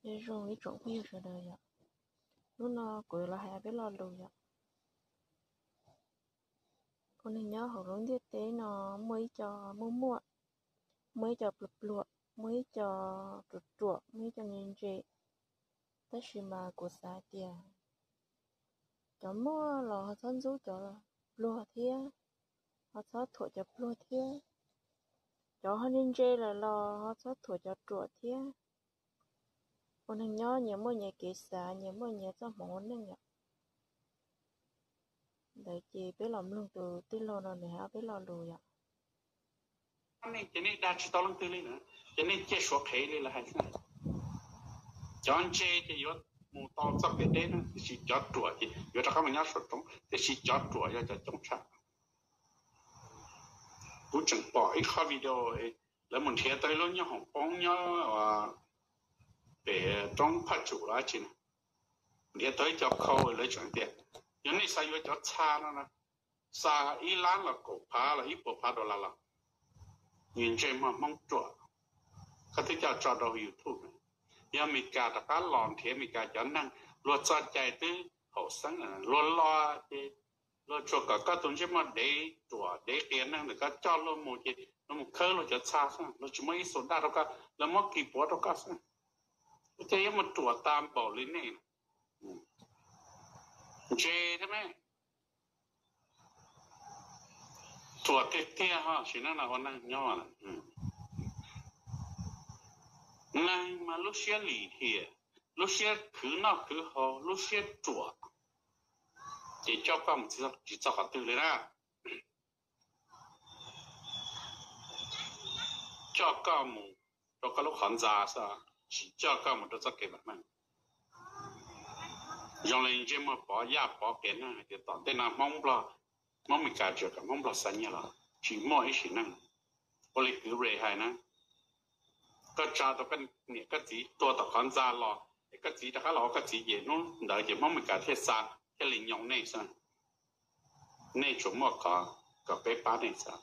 Nyob zoo ib tsoom phooj ywg sawv daws yom, hnub no kuv yuav los hais peb lo lus yom. Ua neeg nyob hauv lub ntiaj teb no muaj ib co muaj muaj, muaj ib co pluag pluag, muaj ib co ruam ruam, muaj ib co ntse ntse. Tab sis mas kuv xav hais tias cov muaj los ho txhob ntxub cov pluag thiab, ho txhob thuam cov pluag thiab. Cov ho ntse ntse lawm los ho txhob thuam cov ruam thiab. Ua neeg nyob nyias muaj nyias kev xav, nyias muaj nyias txoj hmoov ua neej yom. Ntawd ces peb los mloog tus tij laug no nws hais ob peb lo lus yom. Nej ces nej dag tsis tau leej twg li na, ces nej cia suav qhev li lawv hais xwb. Cov ntse ces yuav mus tau txoj kev deb na, tiam sis cov ruam ces yuav rov qab mus nyob saum roob, tiam sis cov ruam yog cov coob tshaj. Kuv tseem pom ib qho video, lawv mus nrhiav tau ib lub nyoob hoom poob nyob pem roob Phaj Tsum los dab tsi na, nrhiav tau ib co khau, lawv tseem tias yog nej xav yuav cov txha no na, xa ib lab los kaum phav los ib puas phav dollar los, nws ntsej muag Hmoob ruam. Koj twb coj tso rau YouTube, yog Meskas rov qab los nrhiav Meskas cov neeg, luag txoj cai twb haum xeeb, luag los ces luag tsuas kom koj tus ntsej muag dev ruam dev qias neeg ntawm koj coj luag mus ces luag mus khawb luag cov txha xwb, luag tsis muab ib xu daj rau koj, luag muab kis puav rau koj xwb. Ua cas yuav mus ruam tas npaum li nej? Ntse thiab me, ruam tiag tiag ho sim neej no ua neeg nyob. Neeg mas lub siab lim hiam, lub siab khwv noj khwv haus, lub siab ruam, ces coj koj mus tsis txog qhov twg li na. Coj koj mus rau koj lub qhov ntxa xwb, tsis coj koj mus rau txoj kev vam meej. Zoo li ntsej muag Pov Yaj Pov qias neeg hais tias tom ntej no Hmoob Nplog, Hmoob Meskas tsuas kom Hmoob Nplog xa nyiaj los tsis muaj ib sim neej. Ua li kwv Ray hais na, koj tsa tau koj niam koj txiv tuag tom qhov ntxa los es koj txiv rov qab los ua koj txiv ces hnub ntawd ces Hmoob Meskas thiaj xa thiaj li nyoo nej xwb. Nej tsuas muaj qhov kom peb pab nej xwb.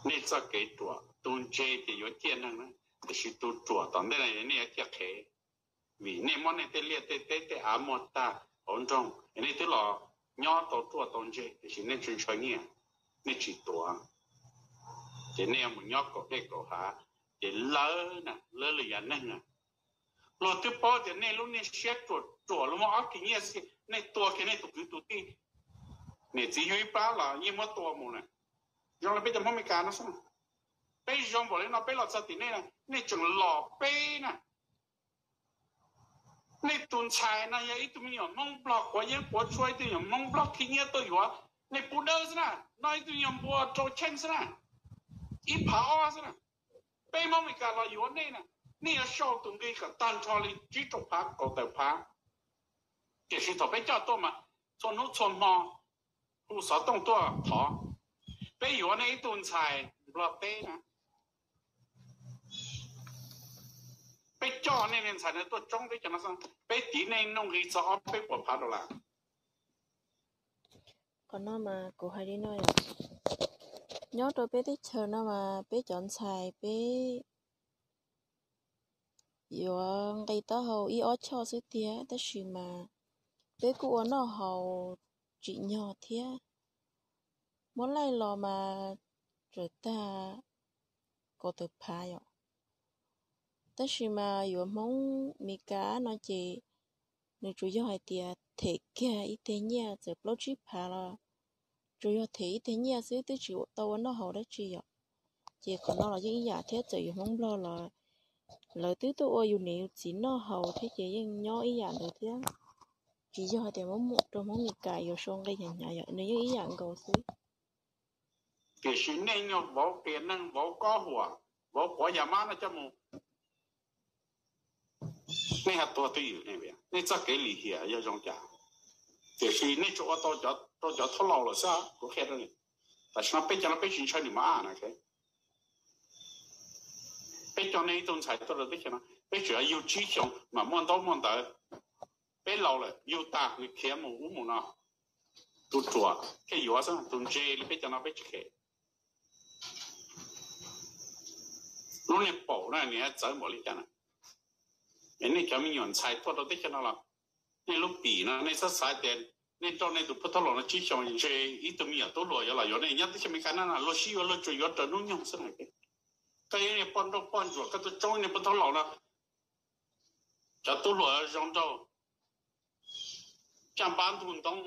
Nej txoj kev ruam, tus ntse ces yuav ciaj neeg na, tiam sis tus ruam tom ntej no nej yuav ciaj qhev, vim nej muab nej tej liaj tej teb tej av muag tag hauv nroog es nej twb los nyob tau ruaj tau ntse tiam sis nej tsis ntshaw nyiaj, nej tsis tuav, ces nej yuav mus nyob kaum dej kaum hav, ces lawv na, lawv li yam neeg na, luag twb paub tias nej lub niag siab ruam ruam, luag muaj ob kis nyiaj xwb nej tua kiag nej tus kwv tus tij, niam txiv yug ib plab los yeej muab tua mus na. Zoo li peb cov Hmoob Meskas no xwb, peb zoo npaum li no peb los txog tim nej, nej tseem los peb na. Nej tus ntxhais no yog ib tug me nyuam Hmoob Nplog quav yeeb quav tshuaj, ib tug me nyuam Hmoob Nplog khib nyiab tuaj yuav, nej pub dawb xwb na, noj ib tug me nyuam npua rau cheej xwb na, ib phav ob xwb na. Peb Hmoob Meskas los yuav nej na, nej yuav sau tus nqi kom tag nrho li tsib rau phav kaum tawm phav. Tiam sis thaum peb coj tuaj mas txhua hnub txhua hmo hu xov tooj tuaj thov. Peb yuav nej ib tug ntxhais Nplog teb na, peb coj nej niag ntxhais no tuaj tsoob teb chaws no xwb, peb tiv nej nuj nqi txog ob peb puas phav dollar. Qhov no mas kuv hais li no yom, nyob rau peb teb chaws no mas peb cov ntxhais peb yuav nqis taub hau ib ob choj xwb tiag, tab sis mas peb kuj ua noj haus tsim nyog thiab. Muab laij los mas txawm tag kaum tawm phav yom. Tab sis mas yuav Hmoob Meskas no ces nws tsuas yog hais tias them kiag ib teg nyiaj txawm plaub tsib phav los tsuas yog them ib teg nyiaj xwb, twb tsis tau ua noj haus dab tsi yom. Ces qhov no los yeej ib yam thiab, txawm yuav Hmoob Nplog los lawv twb tuaj ua yus niam yus txiv noj haus thiab ces yeej nyob ib yam ntawd thiab. Tsis yog hais tias muab muam rau Hmoob Meskas yuav sau nqi hnyav hnyav yom, nws yeej ib yam nkaus xwb. Tiam sis nej nyuag vauv qias neeg, vauv kob huam, vauv quav yas mab no coj mus, nej ho tuag twj ywm, nej txoj kev lim hiam yog zoo cas? Tiam sis nej tsuas ua tau rau cov thaub laus lawm xwb, kuv qhia rau nej. Tam sim no peb cov no peb tsis ntshaw nws mos ab na. Peb coj nej ib tug ntxhais tuaj rau teb chaws no peb tseem yug tsib xyoo mas muaj ntaub muaj ntawv. Peb laus lawm yug tag nws khiav mus ub mus no, tus ruam thiaj yuav xwb, tus ntse li peb cov no peb tsis kheev. Lub niag paum na nws txawv npaum li cas na. Es nej cov me nyuam ntxhais tuaj rau teb chaws no los, nej lub pim no nej txhob xav tias nej nrauj nej tus pov thawj laus no tsib xyoos ntshe ib tug me nyuam tub hluas yuav los yuav nej. Nyob teb chaws Amelikas no luag sib yuav luag tsuas yuav raws hnub nyoog xwb. Koj yog niag poj nrauj poj ntsuam koj tuaj tsoob niag pov thawj laus no, cov tub hluas zoo nraug, caj npab ntug ntoo,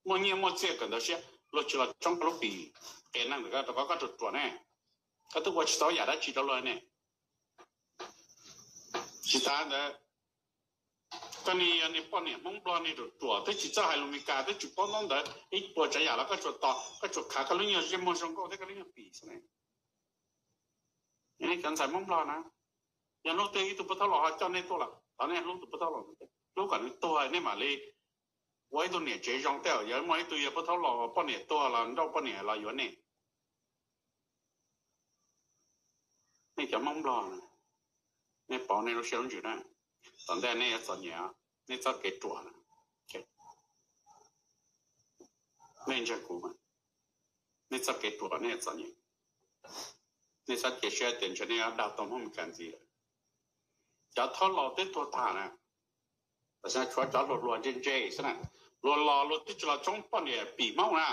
muaj nyiaj muaj txiaj kawm ntawv siab, luag tsis los tsoob koj lub pim qias neeg ntawm koj rau qhov koj ruam ruam ne. Koj twb ua tsis tau yam dab tsi rau luag ne. Tsis tas ntawd, koj niag yog niag poj niam Hmoob Nplog niag ruam ruam twb tsis txawj hais lus Meskas twb tsis paub ntaub ntawv ib puas tsav yam los koj tsuas tos koj tsuas khav koj lub nyuag zej muag zoo nkauj thiab koj lub nyuag pim xwb ne. Nej cov ntxhais Hmoob Nplog na, yog hnub twg ib tug pov thawj laus ho coj nej tuaj los thov nej hlub tus pov thawj laus, hlub kom nws tuag nej mam li ua ib tug niam tsev zoo tej. Yog muaj ib tug yog pov thawj laus poj niam tuag los nrauj poj niam los yuav nej. Nej cov Hmoob Nplog, nej pauv nej lub siab lub ntsws na, tom ntej nej yuav txom nyem, nej txoj kev ruam na. Nej ntseeg kuv, nej txoj kev ruam nej yuav txom nyem. Nej txhob cia siab tias ntshe nej yuav dag tau Hmoob Meskas ntxiv lawm. Cov thawj laus twb tuag tag na, tam sim no tshuav cov hluas hluas ntse ntse xwb na. Luag los luag twb tsis los tsoob poj niam pim Hmoob na.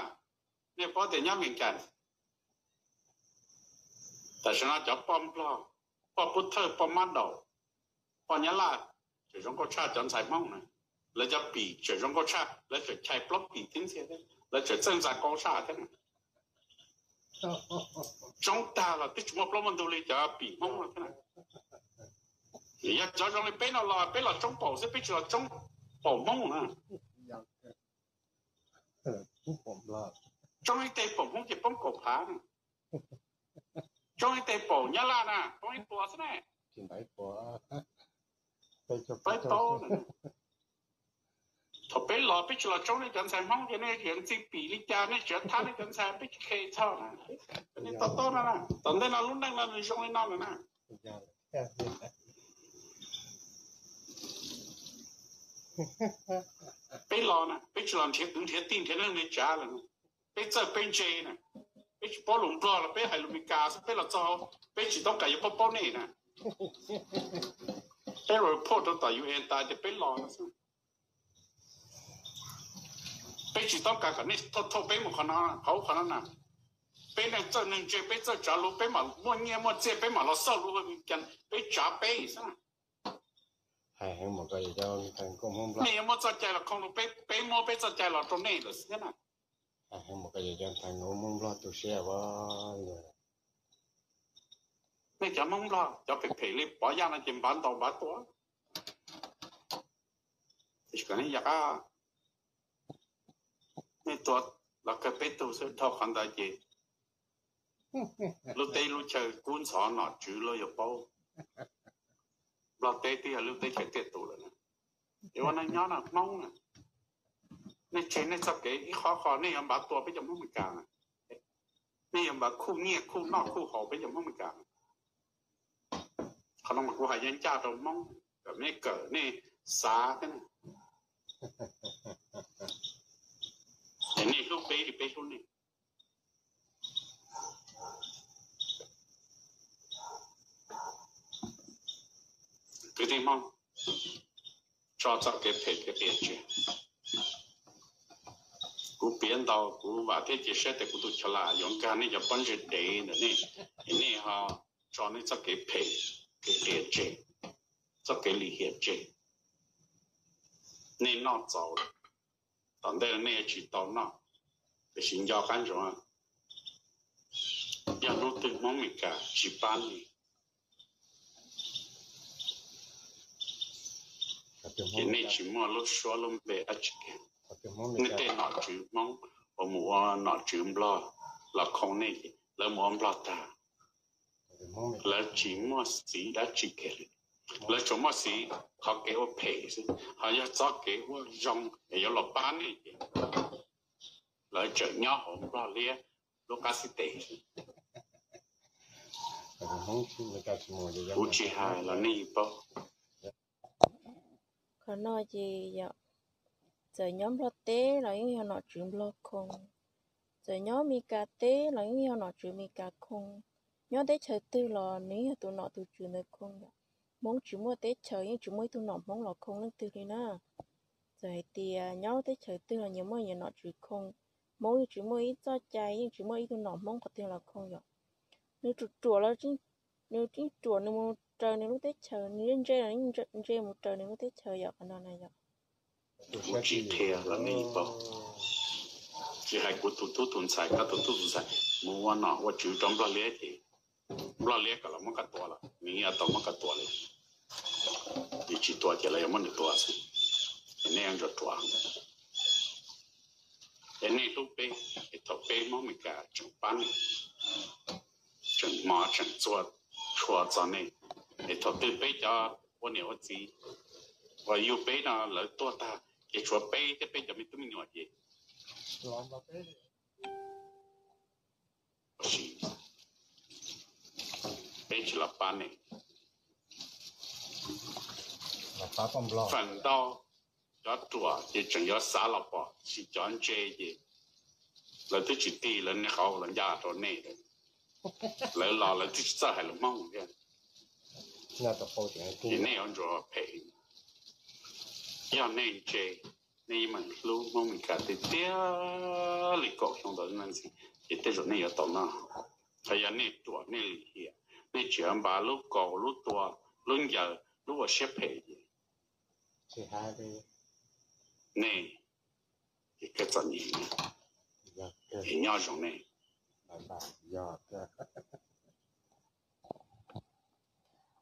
Nej paub tias nyob Meskas tam sim no cov poj Nplog, poj Pub Thawj, poj Mab Daum, poj Nyab Laj tseem zoo nkauj tshaj cov ntxhais Hmoob na. Lawv cov pim tseem zoo nkauj tshaj, lawv tseem chais plaub pim tib ntxhiab thiab, lawv tseem txawj ntxa qau tshaj thiab. Tsoob tag los twb tsis muaj plaub muaj ntug li cov pim Hmoob no thiab na. Yog cov zoo li peb no los peb los tsoob paum xwb, peb tsis los tsoob paum Hmoob na. Tsoob ib teg paum Hmoob ces poob kaum phav na. Tsoob ib teg paum Nyab Laj na poob ib puas xwb ne. Peb paub. Thaum peb los peb tsis los tsoob nej cov ntxhais Hmoob ces nej yuav ntxi pim li cas, nej tseem thab nej cov ntxhais, peb tsis khe txog na. Nej to taub no na, tom ntej no lub neej no nws zoo li no lawm na. Peb los na peb tsis los nrhiav kwv nrhiav tij nrhiav neej nrhiav tsav lawm na. Peb txawj peb ntse na, peb tsis paub lus Nplog los peb hais lus Meskas xwb, peb los txog peb tsis toob kas yuav paub paub nej na. Peb report rau tom U N tas tias peb los no xwb. Peb tsis toob kas kom nej thauj thauj peb mus qhov no qhov ub qhov no na. Peb neeg txawj neeg ntse, peb txawj tsav lus, peb mam muaj nyiaj muaj txiaj, peb mam los xauj lus, peb tsav peb xwb. Nej yuav muab txoj cai los khoo rau peb, peb muab peb txoj cai los rau nej lawm xwb thiab na. Nej cov Hmoob Nplog cov phem phem li Pov Yaj no ces npav ntaus npav tua. Nej tua los kawg peb tug xwb, dhau qhov ntawd ces lub teb lub chaw kub ntxhov nom tswv luag yuav paub. Nplog teb twb yog lub teb chaws tiaj tus lawm na. Es ua neej nyob no Hmoob na, nej tseg nej txoj kev ib qhov qho nej yuav npav tua peb cov Hmoob Meskas na. Nej yuav npav khuj nyiaj khuj noj khuj haus peb cov Hmoob Meskas na. Qhov no mas kuv hais ncaj ncaj rau Hmoob kom nej kawm nej xav thiab na. Es nej hlub peb li peb hlub nej. Kwv tij Hmoob, tso txoj kev phem kev qias tseg. Kuv piav ntau, kuv vam thiab cia siab tias kuv tus chov lam yuav nkag nej cov pob ntseg dev ntawm nej, es nej ho tso nej txoj kev phem kev qias tseg, txoj kev lim hiam tseg. Nej noj txaus lawm, tom ntej nej yuav tsis tau noj, tiam sis nco qab ntsoov, yog hnub twg Hmoob Meskas tsis pab nej, ces nej tsis muaj lub suab lub npe dab tsi kiag. Nej tej nom tswv Hmoob uas mus ua nom tswv Nplog los khoo nej, lawv mus ua Nplog tag, lawv tsis muaj xiv dab tsi kiag li. Lawv tsuas muaj xiv qhov kev ua phem xwb, ho yog txoj kev ua zoo es yuav los pab nej ces lawv tseem nyob hauv Nplog liab lub qab xib tes xwb. Kuv tsis hais los nej yeej paub. Qhov no ces txawm nyob Nplog teb los yeej yog nom tswv Nplog khoo, txawm nyob Mes Kas teb los yeej yog nom tswv Mes Kas khoo, nyob teb chaws twg los nws yog tus nom tus tswv ntawd khoo yom. Hmoob tsis muaj teb chaws yeej tsis muaj ib tug nom Hmoob los khoo leej twg li na. Txawm hais tias nyob teb chaws twg los nyias muaj nyias nom tsis khoo. Hmoob yeej tsis muaj ib txoj cai, yeej tsis muaj ib tug nom Hmoob qhov twg los khoo yom. Nws ruam ruam los nws yeej ruam nws mus raws nws lub teb chaws, nws yeej ntse los ntse mus raws nws lub teb chaws yom, qhov no na yom. Kuv tsis qhia los nej paub, tsis hais kuv tus tub tus ntxhais, koj tus tub tus ntxhais mus ua nom ua tswv rau Nplog liab ces Nplog liab kom los muab koj tua los nws yeej tau muab koj tua li. Nws tsis tua ces lawv yuav muab nws tua xwb. Es nej yuav ntsuas ruam, es nej hlub peb, es thaum peb Hmoob Mes Kas tseem pab nej, tseem hmov tseem txhua txog nej, es thaum twg peb cov ua niam ua txiv uas yug peb no lawv tuag tag ces tshuav peb thiab peb cov me tub me nyuam ces peb tsis los pab nej. Feem ntau cov ruam ces tseem yuav xav los pom, tab sis cov ntse ces lawv twb tsis tig lawv niag qauv los ncaj rau nej lawm. Lawv los lawv twb tsis txawj hais lus Hmoob thiab. Ces nej yuav ntsuas phem. Yog nej ntse, nej yeej meem hlub Hmoob Mes Kas tiag tiag li kaum xyoo ntawd ntxiv ces tej zaum nej yuav tau noj. Txawm yog nej ruam nej lim hiam, nej tsis npaj lub kaus lub tua lub ncaws lub ua siab phem ces nej ces kawg txom nyem, es nyob zoo nej.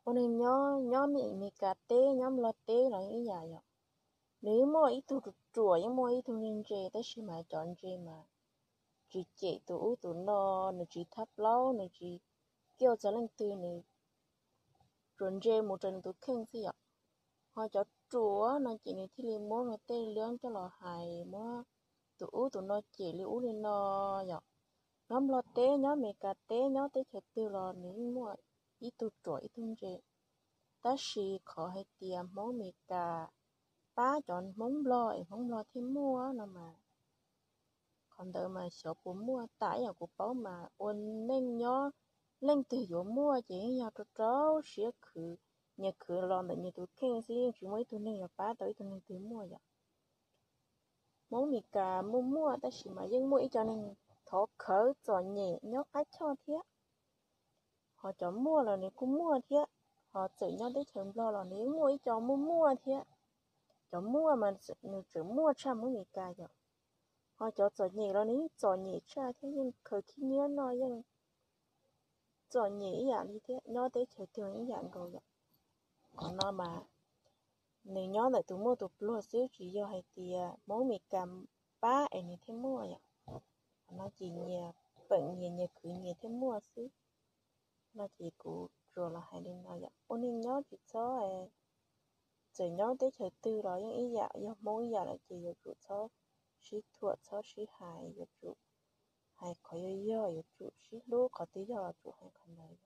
Ua neeg nyob, nyob Mes Kas teb nyob Nplog teb los ib yam yom. Nws yeej muaj ib tug ruam ruam, yeej muaj ib tug ntse ntse, tab sis mas cov ntse mas tsis cem tus ub tus no, nws tsis thab plaub, nws tsis kiaj txog leej twg, nws tsuas ntse mus raws nws tus kheej xwb yom. Ho cov ruam no ces nws thiaj li muab luag tej lub coj los hais, muab tus ub tus no cem li ub li no yom. Nyob Nplog teb, nyob Mes Kas teb, nyob teb chaws twg los nws yeej muaj ib tug ruam ib tug ntse. Tab sis qhov hais tias Hmoob Mes Kas pab cov Hmoob Nplog es Hmoob Nplog thiaj muaj no mas, qhov ntawd mas xyov puas muaj, tam ib yam kuv paub mas ua neej nyob leej twg yuav muaj ces yeej yog rau rau siab khwv, nyias khwv los ntawm nyias tus kheej xwb, yeej tsis muaj ib tug neeg yuav pab tau ib tug neeg twg muaj yom. Hmoob Mes Kas muaj muaj tab sis mas yeej muaj ib co neeg thov khawv txom nyem nyob qab choj thiab. Ho cov muaj los nws kuj muaj thiab, ho txawm nyob teb chaws Nplog los nws yeej muaj ib co muaj muaj thiab. Cov muaj mas nws tseem muaj tshaj Hmoob Mes Kas yom. Ho cov txom nyem los nws yeej txom nyem tshaj thiab, yeej khaws khib nyiab noj, yeej txom nyem ib yam li thiab, nyob teb chaws twg ib yam nkaus yom. Qhov no mas nws nyob ntawm tus muaj tus pluag xwb, tsis yog hais tias Hmoob Mes Kas pab es nws thiaj muaj yom. Qhov no ces nyias peem nyias, nyias khwv nyias thiaj muaj xwb. No ces kuv tsuas los hais li no yom, ua neeg nyob tsis txhob, txawm nyob teb chaws twg los yeej ib yam, yog Hmoob ib yam lawm ces yuav tsum txhob sib thuam txhob sib hais, yuav tsum hais qhov yog yog, yuav tsum sib hlub, qhov twg yog yuav tsum hais qhov ntawd.